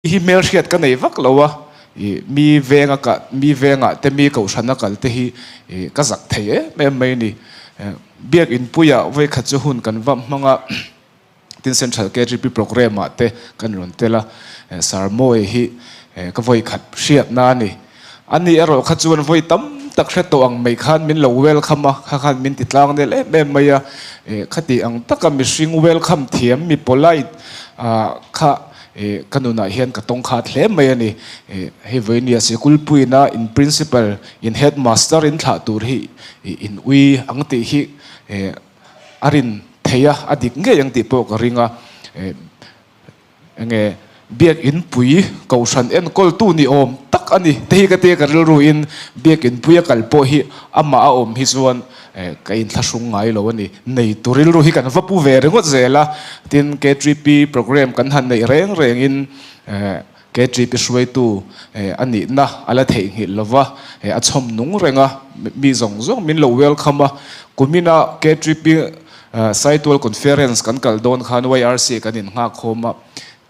Hi hmelhriat ka nei vak lo a, ih mi venga ka mi vengah te mi kohhrana kal te hi ih ka zak thei em em mai a ni. Biak inpuiah vawikhat chu hun kan va hmang a, tin Central KGP programme ah te kan rawn tel a, Sir Mawi hi ka vawikhat hriatna a ni. Ani erawh kha chuan vawi tam tak hre tawh ang mai khan min lo welcome a, kha khan min ti tlang nel em em mai a, khati ang taka mihring welcome thiam mi polite kha ka nunah hian ka tawng khat hle mai a ni. Hei vawinia sikulpuina in principal, in headmaster in thlah tur hi in ui ang tih hi a rin thei a, a dik ngei ang tih pawh ka ring a. Enge biakin pui kohhran enkawltu ni awm tak a ni te hi ka tia ka rilruin biakin pui a kal pawh hi amah a awm hi chuan Ka inthlahrung ngai lo a ni. Neitu rilru hi kan va pu ve ringawt zel a, tin KTP programme kan han neih reng rengin KTP hruaitu a nihna a la theihnghilh lo va, a chhawm nung reng a, mi zawng zawng min lo welcome a. Kumina KTP Saitual Conference kan kal dawn khan YRC kan innghak khawm a,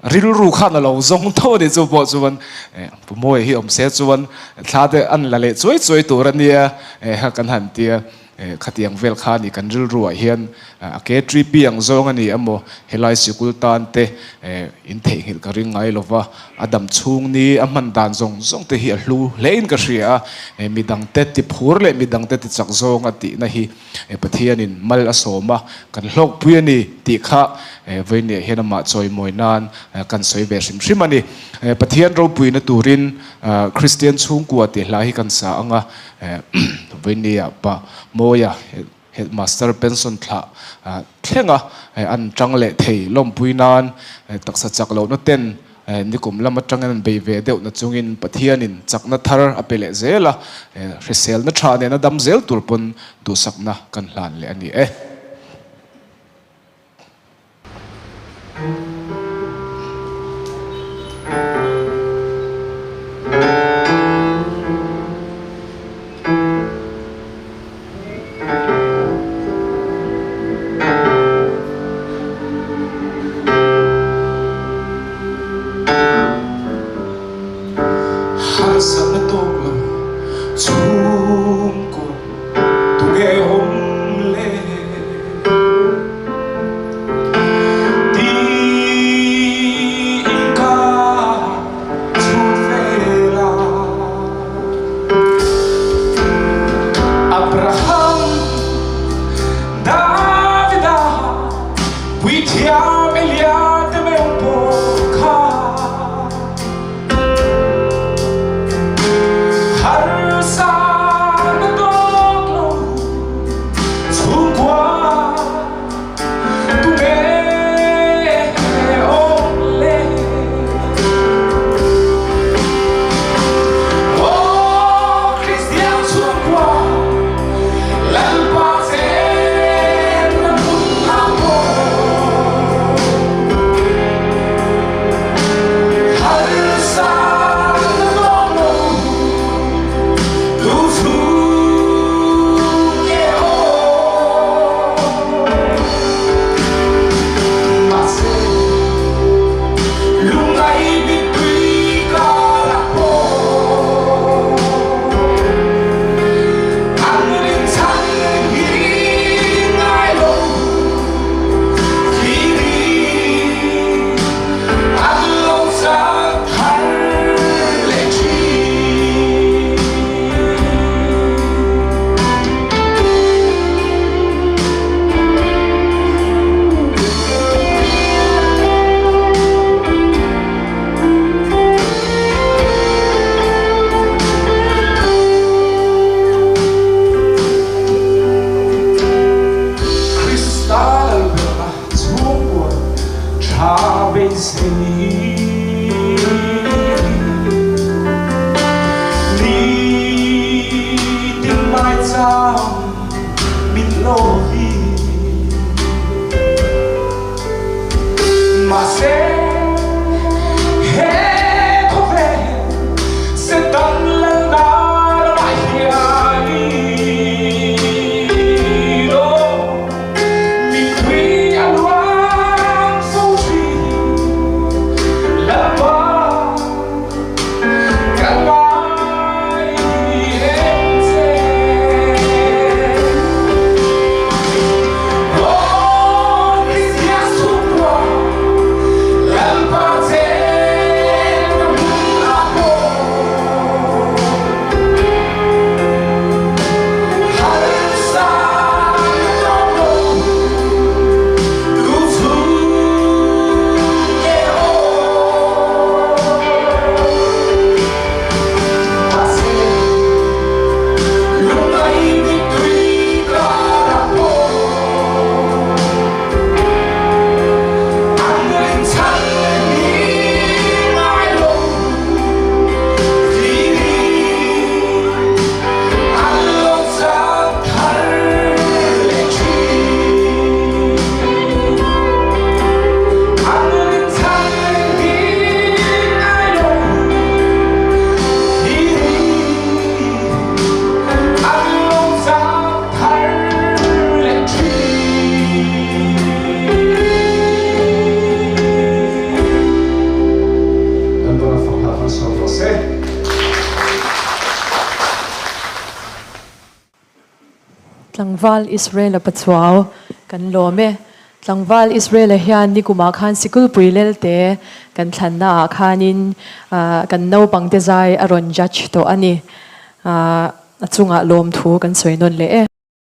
Rilru khan a lo zawng tho a ni chu pawh chuan Pu Mawia hi awm se chuan thla te an la leh chuai chuai tur a nia kan han tia khatiang vel kha a ni kan rilruah hian a ke tripi ang zawng a ni emaw helai sikul tan te in theihnghilh ka ring ngai lova a dam chhung ni a hman dan zawng zawng te hi a hlu hle in ka hria a midang te ti phur leh midang te ti chak zawng a tihna hi Pathianin mal a sawm a, kan hlawkpui a ni tih kha vawinia hian amah chawimawi nan kan sawi ve hrim hrim a ni. Pathian ropuina turin Kristian chhungkua tih hla hi kan sa ang a, vawinia pa Mawia Headmaster pension thlah thlenga an tang leh thei lawmpui nan taksa chak lohna ten Nikum lam atangin an bei ve deuh na chungin Pathianin chakna thar a pe leh zel a, hriselna tha nena dam zel tur pawn duhsakna kan hlan leh a ni e. Harsatna tawk lo chhungkaw tunge awm le? Tlangval Israela Pachuau kan lawm e. Tlangval Israela hian nikumah khan Sikulpui Lelte kan thlanna ah khanin kan naupangte zai a rawn judge tawh a ni. A chungah lawmthu kan sawi nawn leh e.